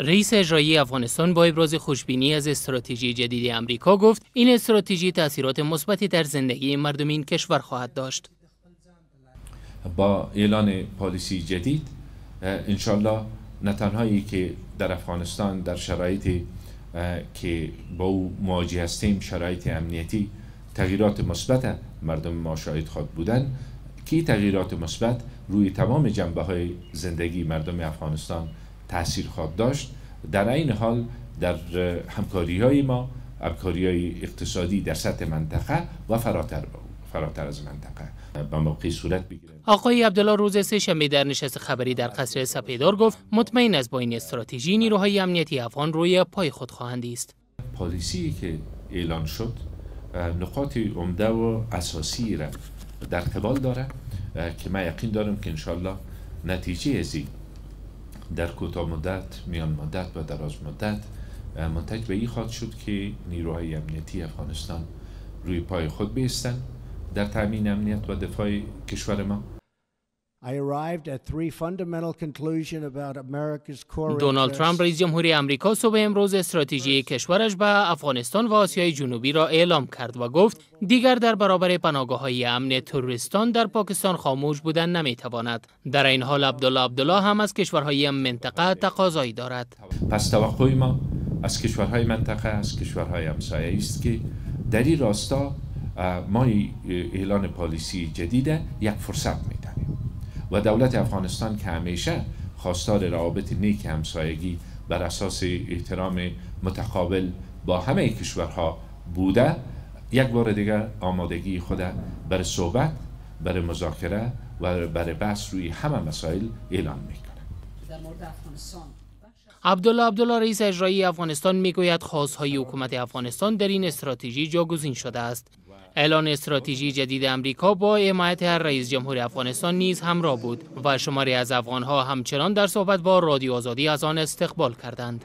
رئیس اجرایی افغانستان با ابراز خوشبینی از استراتژی جدید امریکا گفت این استراتژی تاثیرات مثبتی در زندگی مردم این کشور خواهد داشت. با اعلان پالیسی جدید انشالله نه تنهایی که در افغانستان در شرایطی که با او مواجه هستیم، شرایط امنیتی، تغییرات مثبت مردم ما شاهد خواهد بودن که تغییرات مثبت روی تمام جنبه های زندگی مردم افغانستان تاثیر خواهد داشت. در این حال در همکاری های ما، همکاری های اقتصادی در سطح منطقه و فراتر از منطقه به موقع صورت بگیره. آقای عبدالله روز سه‌شنبه در نشست خبری در قصر سپیدار گفت مطمئن است با این استراتژی نیروهای امنیتی افغان روی پای خود خواهند ایست. پالیسی که اعلان شد نقاط عمده و اساسی را در قبال داره که من یقین دارم که انشالله نتیجه از این در کوتاه مدت، میان مدت و دراز مدت منتج به این خواهد شد که نیروهای امنیتی افغانستان روی پای خود بیستند در تامین امنیت و دفاع کشور ما. دونالد ترامپ، رئیس جمهوری امریکا، صبح امروز استراتژی کشورش به افغانستان و آسیای جنوبی را اعلام کرد و گفت دیگر در برابر پناهگاه‌های امن تروریستان در پاکستان خاموش بودن نمیتواند. در این حال عبدالله عبدالله هم از کشورهای منطقه تقاضایی دارد. پس توقع ما از کشورهای منطقه، از کشورهای همسایه است که در این راستا ما اعلان پالیسی جدید یک فرصت میدانیم و دولت افغانستان که همیشه خواستار روابط نیک همسایگی بر اساس احترام متقابل با همه کشورها بوده، یک بار دیگر آمادگی خود بر صحبت، بر مذاکره و بر بحث روی همه مسائل اعلان میکنه. در مورد افغانستان، عبدالله عبدالله، رئیس اجرایی افغانستان، میگوید خواستهای حکومت افغانستان در این استراتژی جاگزین شده است. اعلان استراتژی جدید امریکا با حمایت رئیس جمهور افغانستان نیز همراه بود و شماری از افغانها همچنان در صحبت با رادیو آزادی از آن استقبال کردند.